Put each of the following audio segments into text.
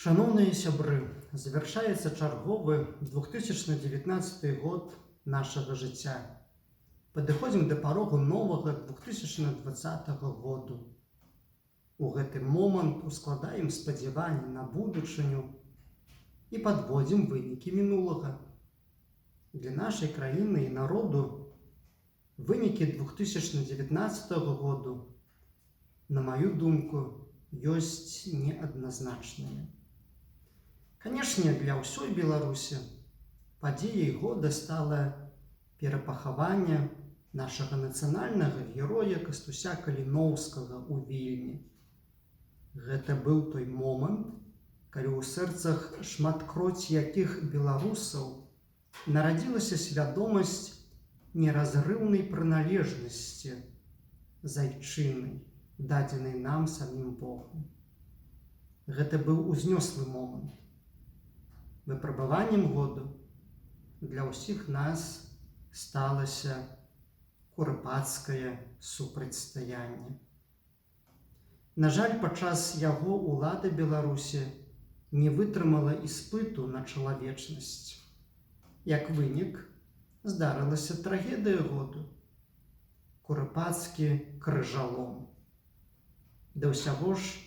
Шаноўныя сябры, завяршаецца чарговы 2019 год нашага жыцця. Падыходзім да парогу новага 2020 году. У гэты момант ускладаем спадзяванні на будучыню і падводзім вынікі мінулага. Для нашай краіны і народу вынікі 2019 году, на маю думку, ёсць неадназначныя. Канешне, для ўсёй Беларусі падзеяй года стала перапахаванне нашага нацыянальнага героя Кастуся Каліноўскага ў Вільні. Гэта быў той момант, калі ў сэрцах шматкроць якіх беларусаў нарадзілася свядомасць неразрыўнай прыналежнасці з айчынай, дадзенай нам самім Богам. Гэта быў узнёслы момант. Выпрабаваннем году для ўсіх нас сталася курапацкае супрацьстаянне. На жаль, падчас яго ўлада Беларусі не вытрымала іспыту на чалавечнасць. Як вынік, здарылася трагедыя году — курапацкі крыжалом. Да ўсяго ж,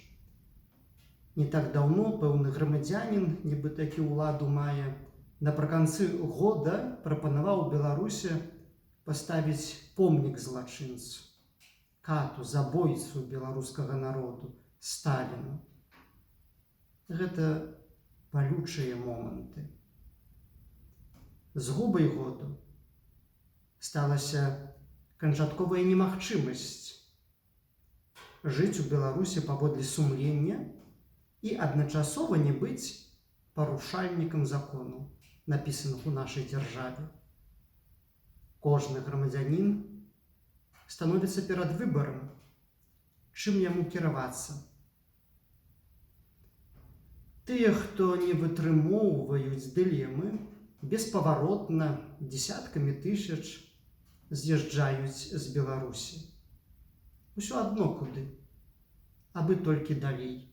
не так даўно пэўны грамадзянін, нібыта такі ўладу мае, напрыканцы года прапанаваў Беларусі паставіць помнік злачынцу, кату, забойцу беларускага народу, Сталіну. Гэта балючыя моманты. Згубай году сталася канчатковая немагчымасць жыць у Беларусі паводле сумлення і адначасова не быць парушальнікам закону, напісаных у нашай дзяржаве. Кожны грамадзянін становіцца перад выбарам, чым яму кіравацца. Тыя, хто не вытрымоўваюць дылемы, беспаваротна дзесяткамі тысяч з'язджаюць з Беларусі. Усё адно куды, абы толькі далей.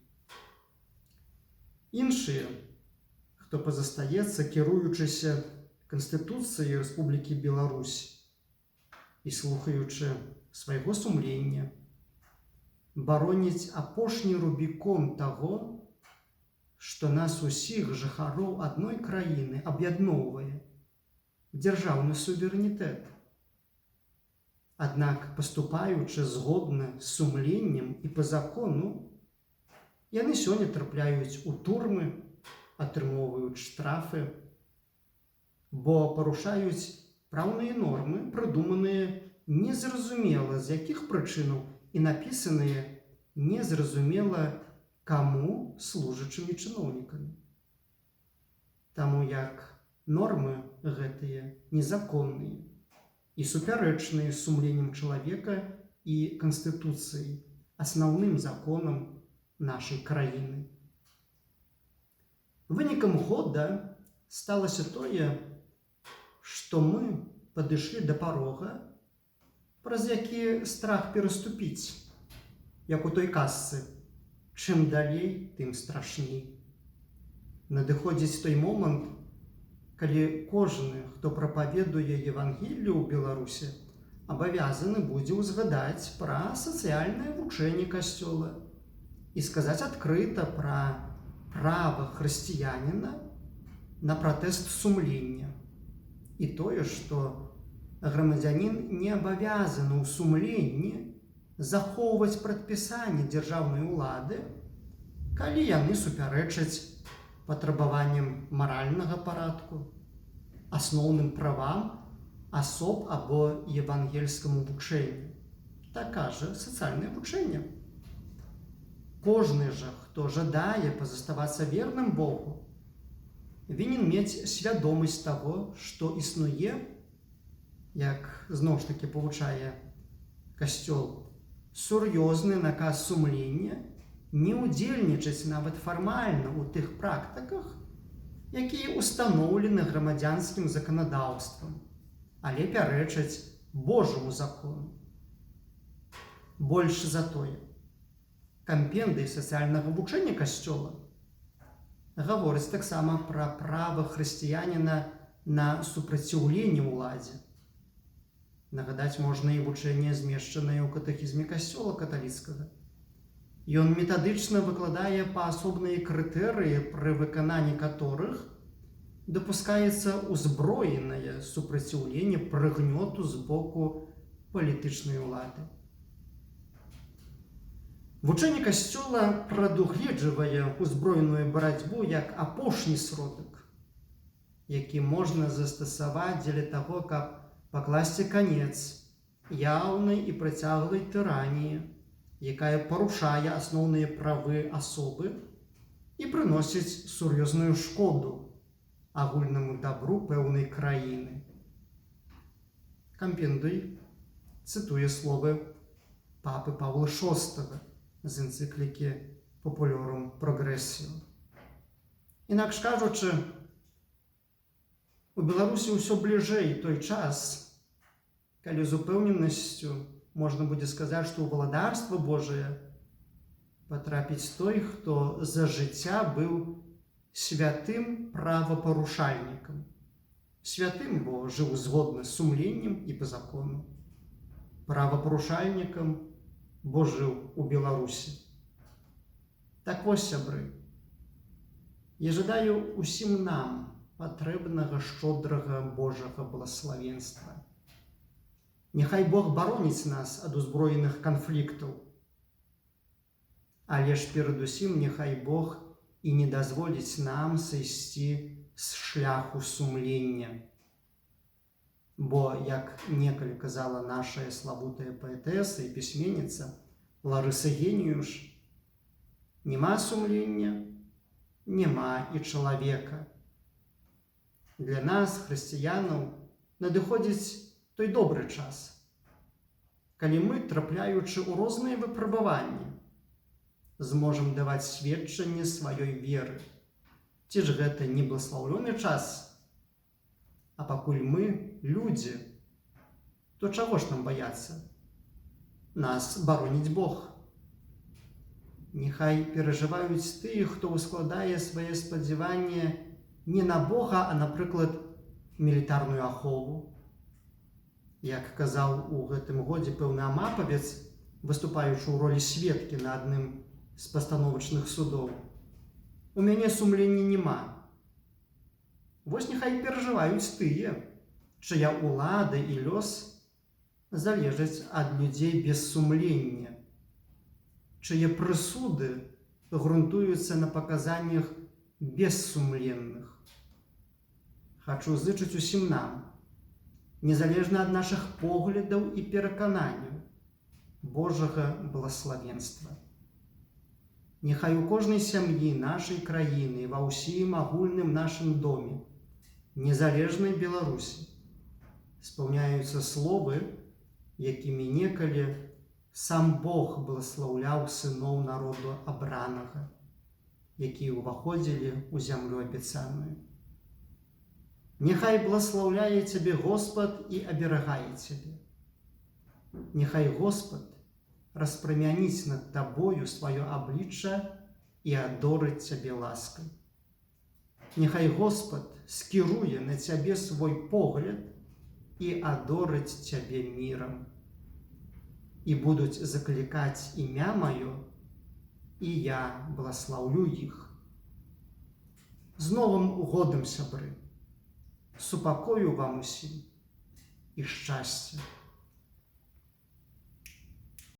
Іншыя, хто пазастаецца, кіруючыся Канстытуцыяй Рэспублікі Беларусь і слухаючы свайго сумлення, бароніць апошні рубікон таго, што нас усіх, жыхароў адной краіны, аб'ядноўвае — дзяржаўны суверэнітэт. Аднак, паступаючы згодна з сумленнем і па закону, яны сёння трапляюць у турмы, атрымоўваюць штрафы, бо парушаюць праўныя нормы, прыдуманыя незразумела з якіх прычынаў і напісаныя незразумела каму служачымі чыноўнікамі. Таму як нормы гэтыя незаконныя і супярэчныя з сумленнем чалавека і канстытуцыяй, асноўным законам нашай краіны. Вынікам года сталася тое, што мы падышлі да парога, праз які страх пераступіць, як у той казцы: чым далей, тым страшней. Надыходзіць той момант, калі кожны, хто прапаведуе Евангеллю ў Беларусі, абавязаны будзе ўзгадаць пра сацыяльнае вучэнне касцёла і сказаць адкрыта пра права хрысціяніна на пратэст сумлення і тое, што грамадзянін не абавязаны ў сумленні захоўваць прадпісанні дзяржаўнай улады, калі яны супярэчаць патрабаванням маральнага парадку, асноўным правам асоб або евангельскаму вучэнню. Так кажа сацыяльнае вучэнне. Кожны жа, хто жадае пазаставацца верным Богу, вінен мець свядомасць таго, што існуе, як зноў ж такі павучае касцёл, сур'ёзны наказ сумлення не ўдзельнічаць нават фармальна ў тых практыках, якія устаноўлены грамадзянскім заканадаўствам, але пярэчаць Божаму закону. Больш за тое, кампендый сацыяльнага вучэння касцёла гаворыць таксама пра права хрысціяніна на супраціўленне ўладзе. Нагадаць можна і вучэнне, змешчанае ў катэхізме Касцёла каталіцкага. Ён метадычна выкладае паасобныя крытэрыі, пры выкананні каторых дапускаецца ўзброенае супраціўленне прыгнёту з боку палітычнай улады. Вучэнне Касцёла прадугледжвае ўзброеную барацьбу як апошні сродак, які можна застасаваць дзеля таго, каб пакласці канец яўнай і працяглай тыраніі, якая парушае асноўныя правы асобы і прыносіць сур'ёзную шкоду агульнаму дабру пэўнай краіны. Кампендый цытуе словы папы Павла VI з энцыклікі Populorum Progressio. Інакш кажучы, у Беларусі ўсё бліжэй той час, калі з упэўненасцю можна будзе сказаць, што ў валадарства Божае патрапіць той, хто за жыцця быў святым правапарушальнікам. Святым, бо жыў згодна з сумленнем і па закону. Правапарушальнікам, бо жыў у Беларусі. Так вось, сябры, я жадаю усім нам патрэбнага шчодрага Божага благаславенства. Няхай Бог бароніць нас ад узброеных канфліктаў. Але ж перадусім няхай Бог і не дазволіць нам сысці з шляху сумлення. Бо, як некалі казала нашая славутая паэтэса і пісьменніца Ларыса Геніюш, няма сумлення, няма і чалавека. Для нас, хрысціянаў, надыходзіць той добры час, калі мы, трапляючы ў розныя выпрабаванні, зможам даваць сведчанне сваёй веры. Ці ж гэта не благаслаўлёны час? А пакуль мы людзі, то чаго ж нам баяцца? Нас бароніць Бог. Няхай перажываюць тыя, хто ўскладае свае спадзяванні не на Бога, а, напрыклад, мілітарную ахову. Як казаў у гэтым годзе пэўны амапавец, выступаючы ў ролі сведкі на адным з пастановачных судоў: «У мяне сумлення няма». Вось няхай перажываюць тыя, чыя ўлада і лёс залежаць ад людзей без сумлення, чые прысуды грунтуюцца на паказаннях бессумленных. Хачу зычыць усім нам, незалежна ад нашых поглядаў і перакананняў, Божага благаславенства. Няхай у кожнай сям'і нашай краіны, ва ўсім агульным нашым доме, незалежнай Беларусі, спаўняюцца словы, якімі некалі сам Бог благаслаўляў сыноў народу абранага, якія ўваходзілі ў зямлю абяцаную. Няхай благаслаўляе цябе Госпад і аберагае цябе. Няхай Госпад распрамяніць над табою сваё аблічча і адорыць цябе ласкай. Няхай Госпад скіруе на цябе свой погляд і адорыць цябе мірам. І будуць заклікаць імя маё, і я благаслаўлю іх. З Новым годам, сябры! Супакою вам усім і шчасця!